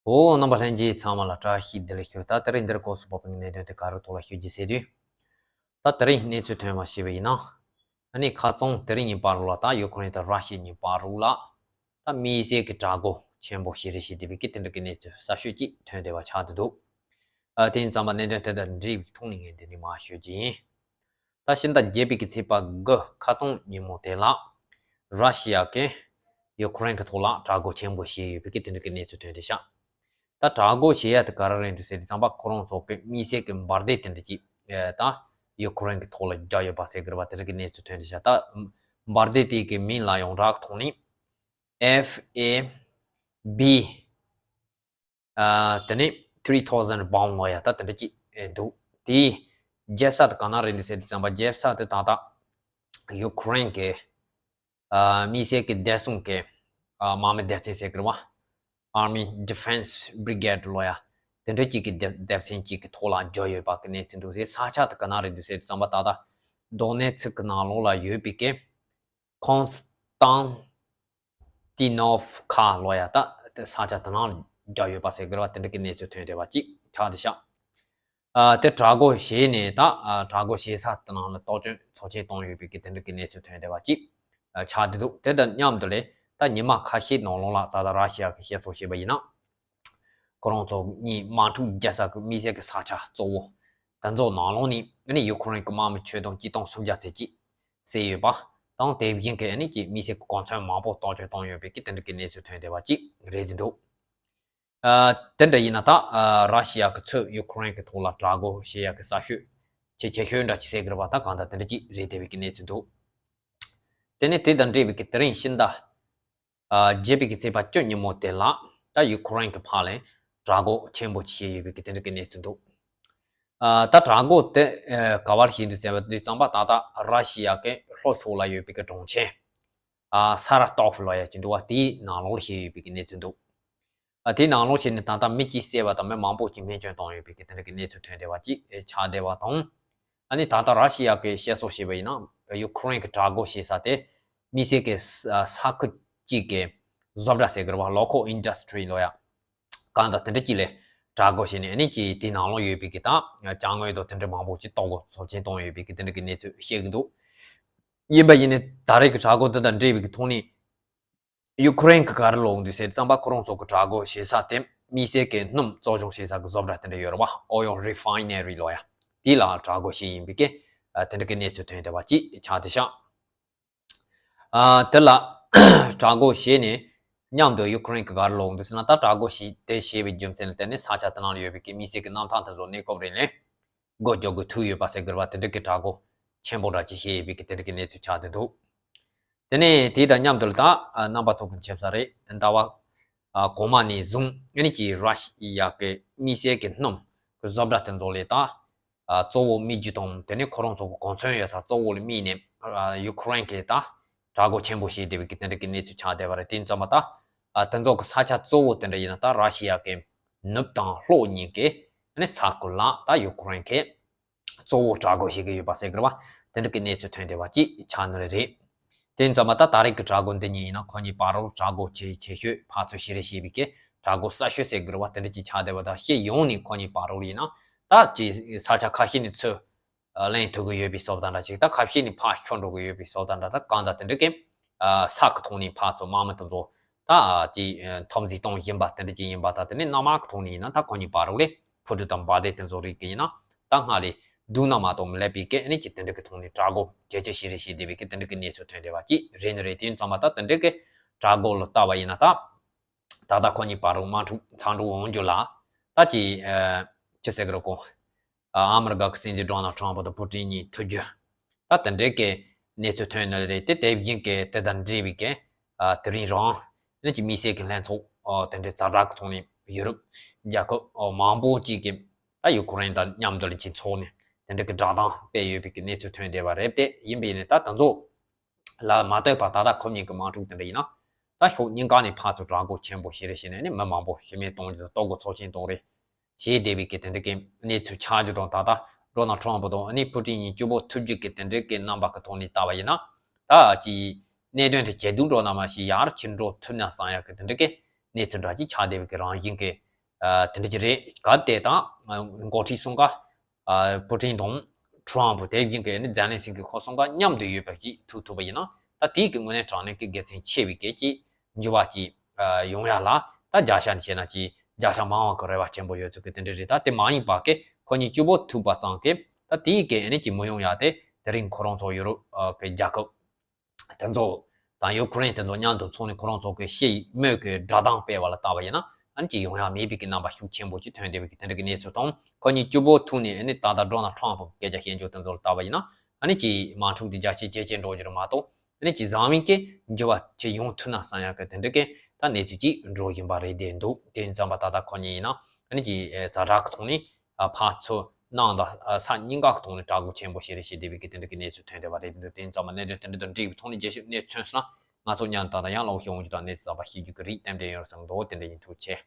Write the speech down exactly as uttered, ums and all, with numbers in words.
འོ། རྣམ་པ་ལྷན་རྒྱས་ཚང་མ་ལ་བཀྲ་ཤིས་བདེ་ལེགས་ཞུ། ད་དེ་རིང་འདིར་སྐབས་སུ་བབས་པའི་གནད་དོན་དེ་ག་རེ་ཐོག་ལ་ཞུ་རྒྱུ་ཟེར་དུས། ད་དེ་རིང་གནས་ཚུལ་ཐོན་པ་ཞིག་ཡིན་ན། ཨ་ནི་ཁ་རྩང་དེ་རིང་ཉིན་པར་ལ་ད་ཡུ་ཁུ་རེན་དང་ར་ཤི་ཡ་གཉིས་བར་ལ་ད་དམིགས་བསལ་གྱི་དྲག་རྒོལ་ཆེན་པོ་ཞིག་རེད་ཞེས་བསྡད་པའི་གི་དེ་འདྲ་གི་གནས་ཚུལ་གསར་ཤོས་ཅིག་ཐོན་བསྡད་པ་ཆགས་བསྡད་འདུག་ཨ། དེ་ཡིན་ཙང་མ་གནད་དོན་དེ་དང་འབྲེལ་བའི་ཐོག་ནས་ངས་འདི་ནས་མར་ཤོད་ཀྱི་ཡིན། ད་ཕྱི་ཟླ་བརྒྱད་པའི་གི་ཚེས་པ་དགུ་ཁ་རྩང་ཉིན་མོ་དེ་ལ། ར་ཤི་ཡ་གིས་ཡུ་ཁུ་རེན་གྱི་ཐོག་ལ་དྲག་རྒོལ་ཆེན་པོ་བྱས་ཡོད་པའི་གི་དེ་འདྲ་གི་གནས་ཚུལ་ཐོན་བསྡད་ཤག་ད་དྲག་རྒོལ་བྱེད་ཡ་དེ་ག་རེ་རེད་འདུག་ཟེར་དུས་ཙམ་པ་ཁོ་རང་ཚོ་གི་དམིགས་བསལ་གྱི་འབར་མདེལ་དེ་འདྲ་ཅིག་ཨེ། ད་ཡུ་ཁུ་རེན་གྱི་ཐོག་ལ་བརྒྱབ་ཡོད་པ་ཟེར་གི་རེད་པ། དེ་འདྲ་གི་གནས་ཚུལ་ཐོན་བསྡད་ཤག་ད་འབར་མདེལ་དེ་གི་མིང་ལ་ཡོངས་གྲགས་ཐོག་ནས་F A B ཨ། དེ་ནས་three thousand bomb ལབ་ཡ་ད་དེ་འདྲ་ཅིག་ཨེ། འདུག་དེའི་རྒྱབ་ས་དེ་ག་ན་རེད་འདུག་ཟེར་དུས་ཙམ་པ་རྒྱབ་ས་དེ་ད་ལྟ་ཡུ་ཁུ་རེན་གྱི་ཨ། དམིགས་བསལ་གྱི་བདེ་སྲུང་གི་ཨ། དམག་མི་སྡེ་ཚན་ཟེར་གི་རེད་པ། Army Defense Brigade ལབ་ཡ་དེ་འདྲ་ཅིག་གི་སྡེ་སྡེ་ཚན་ཅིག་གི་ཐོག་ལ་བརྒྱབ་ཡོད་པ་གི་གནས་ཚུལ་འདུག་ཟེར། ས་ཆ་དེ་ག་ན་རེད་འདུག་ཟེར་དུས་ཙམ་པ་ད་ལྟ་དོ་ནེ་ཚིག་གི་ནང་ལོགས་ལ་ཡོད་པའི་གི་Konstantinovka ལབ་ཡ་ད་དེ་ས་ཆ་དེ་ནང་བརྒྱབ་ཡོད་པ་ཟེར་གི་རེད་པ། དེ་འདྲ་གི་གནས་ཚུལ་ཐོན་བསྡད་པ་ཅིག་ཆགས་བསྡད་ཤག་ཨ། དེ་དྲག་རྒོལ་བྱས་ནས་ད་ཨ། དྲག་རྒོལ་བྱེད་ས་དེ་ནང་ལ་གཏོར་སྐྱོན་ཚབས་ཆེན་བཏང་ཡོད་པའི་གི་དེ་འདྲ་གི་གནས་ཚུལ་ཐོན་བསྡད་པ་ཅིག་ཨ། ཆགས་བསྡད་འདུག་དེ་དང་མཉམ་དུ་ལས་ད་ཉི་མ་ཁ་ཤས་ནང་ལོགས་ལ་ད་ལྟ་ར་ཤི་ཡ་གི་བཤད་སྲོལ་བྱས་པ་ཡིན་ན། ཁོ་རང་ཚོ་གཉིས་དམག་འཁྲུག་རྒྱག་ས་གི་དམིགས་བསལ་གྱི་ས་ཆ་གཙོ་བོ་དེ་ཚོ་ནང་ལོགས་ནས་ཨ་ནི་ཡུ་ཁུ་རེན་གྱི་དམག་མི་ཁྱོན་བསྡོམས་ཆིག་སྟོང་སུམ་བརྒྱ་ཙམ་ཅིག་བསད་ཡོད་པ་དང་། དེ་བཞིན་གྱི་ཨ་ནི་ཀྱི་དམིགས་བསལ་གྱི་གོ་མཚོན་མང་པོ་གཏོར་སྐྱོན་བཏང་ཡོད་པའི་གི་དེ་འདྲ་གི་གནས་ཚུལ་ཐོན་བསྡད་པ་ཅིག་རེད་བསྡད་འདུག་ཨ། དེ་འདྲ་ཡིན་ན་ད་ཨ། ར་ཤི་ཡ་གི་ཚོས་ཡུ་ཁུ་རེན་གྱི་ཐོག་ལ་དྲག་རྒོལ་བྱེད་ཡ་གི་གསར་ཤོས་ཆེས་ཆེ་ཤོས་འདྲ་ཅིག་ཟེར་གི་རེད་པ། ད་གང་ལྟར་དེ་འདྲ་ཅིག་རེད་བསྡད་པའི་གི་གནས་ཚུལ་འདུག་དེ་ནས་དེ་དང་འབྲེལ་བའི་གི་དེ་རིང་ཕྱི་ཟླ་ཨ། བརྒྱད་པའི་གི་ཚེས་པ་བཅུ་ཉིན་མོ་དེ་ལ་ད་ཡུ་ཁུ་རེན་གྱི་ཕར་ལ་དྲག་རྒོལ་ཆེན་པོ་ཅིག་བྱས་ཡོད་པའི་གི་དེ་འདྲ་གི་གནས་ཚུལ་འདུག་ཨ། ད་དྲག་རྒོལ་དེ་ཨ། ག་པར་བྱས་འདུག་ཟེར་བ་དུས་ཙམ་པ་ད་ལྟ་ར་ཤི་ཡ་གི་ལྷོ་ཕྱོགས་ལ་ཡོད་པའི་གི་གྲོང་ཁྱེར་ཨ། ས་ར་ཏོབ་ལབ་ཡ་ཅིག་འདུག་པ། དེའི་ནང་ལོགས་ལ་བྱས་ཡོད་པའི་གི་གནས་ཚུལ་འདུག་ཨ། དེའི་ནང་ལོགས་བྱས་ནས་ད་ལྟ་མི་གཅིག་བསད་པ་དང་མི་མང་པོ་ཅིག་རྨས་སྐྱོན་བཏང་ཡོད་པའི་གི་དེ་འདྲ་གི་གནས་ཚུལ་ཐོན་བསྡད་པ་ཅིག་ཨེ། ཆགས་བསྡད་པ་དང་། ཨ་ནི་ད་ལྟ་ར་ཤི་ཡ་གི་བཤད་སྲོལ་བྱས་པ་ཡིན་ན་ཡུ་ཁུ་རེན་གྱི་དྲག་རྒོལ་བྱེད་ས་དེ་དམིགས་བསལ་གྱི་ས་ས་ཁུལ་གཅིག་གི་བཟོ་གྲྭ་ཟེར་གི་རེད་པ། Local Industry ལབ་ཡ། གང་ལྟར་དེ་འདྲ་ཅིག་ལ་དྲག་རྒོལ་བྱས་ནས་ཨ་ནི་ཅིག་དེའི་ནང་ལོགས་ཡོད་པའི་གི་ད་ཅ་དངོས་དང་དེ་འདྲ་མང་པོ་ཅིག་གཏོར་རྒོལ་ཚབས་ཆེན་བཏང་ཡོད་པའི་གི་དེ་འདྲ་གི་གནས་ཚུལ་བཤད་གི་འདུག་ཡིན་པ་ཡིན་ནའི་ད་རེས་ཀྱི་དྲག་རྒོལ་དེ་དང་འབྲེལ་བའི་གི་ཐོག་ནས་ཡུ་ཁུ་རེན་གྱི་ག་རེ་ལབ་འདུག་ཟེར་དུས་ཙམ་པ་ཁོ་རང་ཚོ་གི་དྲག་རྒོལ་བྱེད་ས་དེ་དམིགས་བསལ་གྱི་སྣུམ་བཙོ་སྦྱོང་བྱེད་ས་གི་བཟོ་གྲྭ་དེ་འདྲ་ཡོད་རེད་པ། Oil Refinery ལབ་ཡ། དེ་ལ་དྲག་རྒོལ་བྱས་ཡིན་པའི་གི་ཨ། དེ་འདྲ་གི་གནས་ཚུལ་ཐོན་བསྡད་པ་ཅིག་ཆགས་བསྡད་ཤག་ཨ། དེ་ལ་དྲག་རྒོལ་བྱས་ནས་མཉམ་དུ་ཡུ་ཁུ་རེན་གྱི་ག་རེ་ལབ་འདུག་ཟེར་ན། ད་དྲག་རྒོལ་བྱས་དེ་བྱས་པའི་རྒྱུ་མཚན་ལ་བརྟེན་ནས་ས་ཆ་དེ་ནང་ལ་ཡོད་པའི་གི་དམིགས་བསལ་གྱི་གནམ་ཐང་དེ་ཚོ་གནས་སྐབས་རིང་ལ་སྒོ་རྒྱག་དགོས་ཐུག་ཡོད་པ་ཟེར་གི་རེད་པ། དེ་འདྲ་གི་དྲག་རྒོལ་ཆེན་པོ་འདྲ་ཅིག་བྱས་ཡོད་པའི་གི་དེ་འདྲ་གི་གནས་ཚུལ་ཆགས་བསྡད་འདུག་དེ་ནས་དེ་དང་མཉམ་དུ་ལ་ད་ཨ། རྣམ་པ་ཚོ་གི་མཁྱེན་གསལ་རེད། ཟླ་བ་ཨ། གོང་མ་ནས་བཟུང་ཨ་ནི་ཀྱི་ར་ཤི་ཡ་གི་དམིགས་བསལ་གྱི་སྣུམ་གི་བཟོ་གྲྭ་དེ་ཚོ་ལ་ད་ཨ། གཙོ་བོ་དམིགས་རྒྱུ་དང་དེ་ནས་ཁོ་རང་ཚོ་གི་གོ་མཚོན་ཡོད་ས་གཙོ་བོ་ལ་དམིགས་ནས་ཨ། ཡུ་ཁུ་རེན་གྱིས་ད་དྲག་རྒོལ་ཆེན་པོ་བྱས་བསྡད་པའི་གི་དེ་འདྲ་གི་གནས་ཚུལ་ཆགས་བསྡད་པ་རེད། དེ་ཡིན་ཙང་མ་ད་ཨ། དེ་ཚོ་གི་ས་ཆ་གཙོ་བོ་དེ་འདྲ་ཡིན་ན་ད་ར་ཤི་ཡ་གི་ནུབ་དང་ལྷོ་གཉིས་ཀྱི་ཨ་ནི་ས་ཁུལ་ལ་ད་ཡུ་ཁུ་རེན་གྱིས་གཙོ་བོ་དྲག་རྒོལ་བྱེད་ཀྱི་ཡོད་པ་ཟེར་གི་རེད་པ། དེ་འདྲ་གི་གནས་ཚུལ་ཐོན་བསྡད་པ་ཅིག་ཆགས་ནི་རེད། དེ་ཡིན་ཙང་མ་ད་ད་རེས་ཀྱི་དྲག་རྒོལ་འདི་གཉིས་ཡིན་ན་ཁོ་གཉིས་བར་རུ་དྲག་རྒོལ་ཆེས་ཆེ་ཤོས་ཕར་ཚུར་བྱེད་རེས་བྱེད་པའི་གི་དྲག་རྒོལ་གསར་ཤོས་ཟེར་གི་རེད་པ། དེ་འདྲ་ཅིག་ཆགས་བསྡད་པ་དང་། སྤྱི་ཡོངས་ནས་ཁོ་གཉིས་བར་རུ་ཡིན་ན་ད་ཅིག་ས་ཆ་ཁ་ཤས་ནས་ཚུར་ལེན་ཐུབ་ཀྱི་ཡོད་པའི་བཟོ་ལྟ་འདྲ་ཅིག་ད་ཁ་ཤས་ནས་ཕར་ཤོར་འགྲོ་གི་ཡོད་པའི་བཟོ་ལྟ་འདྲ། ད་གང་ལྟར་དེ་འདྲ་གི་ས་ཁུལ་ཐོག་ནས་ཕར་ཚུར་དམག་མི་དེ་ཚོ་ད་ཅིག་འཐབ་འཛིང་གཏོང་བཞིན་པ་དེ་འདྲ་ཅིག་ཡིན་པ། ད་དེ་ནས་གནམ་དམག་གི་ཐོག་ནས་ཡིན་ན་ད་ཁོ་གཉིས་བར་རུ་ལ་འཕུར་གྲུ་དང་འབར་མདེལ་དེ་ཚོ་རིགས་ཀྱི་ཡིན་ན་ད་སྔར་ལས་སྡུག་ན་མ་གཏོགས་མི་ལེགས་པའི་གི་ཨ་ནི་ཅིག་དེ་འདྲ་གི་ཐོག་ནས་དྲག་རྒོལ་ཇེ་ཆེ་ཞིག་རེ་ཞིག་བསྡད་པའི་གི་དེ་འདྲ་གི་གནས་ཚུལ་ཐོན་བསྡད་པ་ཅིག་རེད་ནི་རེད། དེ་ཡིན་ཙང་མ་ད་དེ་འདྲ་གི་དྲག་རྒོལ་ལ་ལྟ་བ་ཡིན་ན་ད་ད་ལྟ་ཁོ་གཉིས་བར་རུ་དམག་འཁྲུག་ཚ་འགྲོ་འོང་རྒྱུ་ལ་ད་ཅིག་ཨ། ཅི་ཟེར་གི་རེད་གོ། ཨ། ཨ་མི་རི་ཀ་གི་སྲིད་འཛིན་ཌོ་ནལ་ཊམ་ཕུ་དང་པུ་ཏིན་གཉིས་ཐུག་རྒྱུ། ད་དེ་འདྲའི་གི་གནས་ཚུལ་ཐོན་ནི་རེད་དེ། དེ་བཞིན་གི་དེ་དང་འབྲེལ་བའི་གི་ཨ། དེ་རིང་རང་ནི་ཅིག་དམིགས་བསལ་གི་ལྷན་ཚོགས་ཨ། དེ་འདྲའི་ཛ་དྲག་གི་ཐོག་ནས་ཡུ་རོབ་རྒྱལ་ཁབ་ཨ། མང་པོ་ཅིག་གི་ད་ཡུ་ཁུ་རེན་དང་མཉམ་དུ་ལ་ཅིག་ཚོགས་ནས་དེ་འདྲའི་གི་བསྒྲགས་གཏམ་སྤེལ་ཡོད་པའི་གི་གནས་ཚུལ་ཐོན་བསྡད་པ་རེད་དེ། ཡིན་པ་ཡིན་ནའི་ད་དེ་ཚོ་ལ་མ་ལྟོས་པར་ད་ལྟ་ཁོ་གཉིས་ཀྱི་དམག་འཁྲུག་དེ་འདྲ་ཡིན་ན། ད་ཕྱོགས་གཉིས་ཀ་ནས་ཕར་ཚུར་དྲག་རྒོལ་ཆེན་པོ་བྱེད་རེས་བྱས་ནས་ནི་མི་མང་པོ་ཤི་རྨས་གཏོང་རྒྱུ་དང་གཏོར་རྒོལ་ཚབས་ཆེན་གཏོང་རེས་བྱས་བསྡད་པའི་གི་དེ་འདྲ་གི་གནས་ཚུལ་ཆགས་རྒྱུ་དང་། ད་ལྟ་ཌོ་ནལ་ཊམ་ཕུ་དང་ཨ་ནི་པུ་ཏིན་གཉིས་གཅིག་པོ་ཐུག་རྒྱུ་གི་དེ་འདྲ་གི་རྣམ་པ་གི་ཐོག་ནས་ལྟ་བ་ཡིན་ན། ད་ཅིག་གནད་དོན་དེ་ཇེ་སྡུག་འགྲོ་ན་མ་ཤེས། ཡར་ཕྱིན་འགྲོ་ཐུབ་ན་བསམ་ཡག་གི་དེ་འདྲ་གི་གནས་ཚུལ་འདྲ་ཅིག་ཆགས་བསྡད་པའི་གི་རང་བཞིན་གི་ དེ་འདྲ་ཅིག་རེད། གལ་ཏེ་ད་འགོ་ཁྲིད་གསུམ་ཀ་པུ་ཏིན་དང་ཁྲོམ་དེ་བཞིན་གྱི་ནི་ཛེ་ལན་སི་ཀི་ཁོ་གསུམ་ཀ་མཉམ་དུ་ཡོད་པ་ཞིག་ཐུག་ཐུབ་པ་ཡིན་ན། ད་དེའི་གི་དངོས་གནས་དྲང་གནས་ཀྱི་དགེ་མཚན་ཆེ་བའི་སྐད་ཀྱི་འགྱུར་བ་ཅིག་ཡོང་ཡ་ལ། ད་བརྒྱ་ཆ་ནས་བཤད་ན་ཅིག་བརྒྱ་ཆ་མང་བ་གི་རེ་བ་ཆེན་པོ་ཡོད་ཚུལ་གྱི་དེ་འདྲ་རེད། ད་དེ་མ་ཡིན་པ་གི་ཁོ་གཉིས་གཅིག་པོ་ཐུག་པ་ཙང་གི་ད་དེའི་གི་ཨ་ནི་ཅིག་མི་ཡོང་ཡ་དེ། དེ་རིང་ཁོ་རང་ཚོ་ཡུ་རོབ་གི་རྒྱལ་ཁབ་དེ་ཚོ་དང་ཡུ་ཁུ་རེན་དེ་ཚོ་མཉམ་དུ་ཚོགས་ནས་ཁོ་རང་ཚོ་གི་ཞི་མོལ་གི་བསྒྲགས་གཏམ་སྤེལ་བ་ལ་བལྟས་པ་ཡིན་ན། ཨ་ནི་ཅིག་ཡོང་ཡ་མེད་པའི་གི་རྣམ་པ་ཤུགས་ཆེན་པོ་ཅིག་ཐོན་བསྡད་པའི་གི་དེ་འདྲ་གི་གནས་ཚུལ་དང་། ཁོ་གཉིས་གཅིག་པོ་ཐུག་ནས་ཨ་ནི་ད་ལྟ་ཌོ་ནལ་ཁྲོམ་གི་སྐད་ཆ་བཤད་རྒྱུ་དེ་ཚོ་ལ་བལྟས་པ་ཡིན་ན། ཨ་ནི་ཅིག་དམག་འཁྲུག་འདི་རྒྱ་ཆེ་ཇེ་ཆེ་འགྲོ་རྒྱུ་རེད་མ་གཏོགས། ཨ་ནི་ཅིག་བཟང་བའི་གི་འགྱུར་བ་ཅིག་ཡོང་ཐུབ་ན་བསམ་ཡ་གི་དེ་འདྲ་གི་ད་གནས་ཚུལ་ཅིག་འགྲོ་བཞིན་པ་རེད་བསྡད་འདུག་དེ་ཡིན་ཙང་པ་ད་ལྟ་ཁོ་གཉིས་ཡིན་ན་ཨ་ནི་ཅིག་ཛ་དྲག་གི་ཐོག་ནས་ཕར་ཚུར་གནང་དང་ས་གཉིས་ཀ་གི་ཐོག་ནས་དྲག་པོ་ཆེན་པོ་ཞིག་རེད་ཞེས་བསྡད་པའི་གི་དེ་འདྲ་གི་གནས་ཚུལ་ཐོན་བསྡད་པ་རེད་འདུག་དེ་ཡིན་ཙང་པ་གནད་དོན་དེ་འདྲ་དང་འབྲེལ་བའི་ཐོག་ནས་རྒྱས་བཤད་གནས་ཚུལ་ཐོན་སོང་ན། ང་ཚོ་མཉམ་དུ་ད་ལྟ་ཡང་ལོག་ཤེས་འོང་རྒྱུ་དང་གནས་ཚུལ་གསར་པ་ཤེས་རྒྱུ་གི་རེད། རྟེན་འབྲེལ་ཡོད་རེད་བསམ་འདུག་དེ་འདྲ་ཡིན། ཐུགས་རྗེ་ཆེ།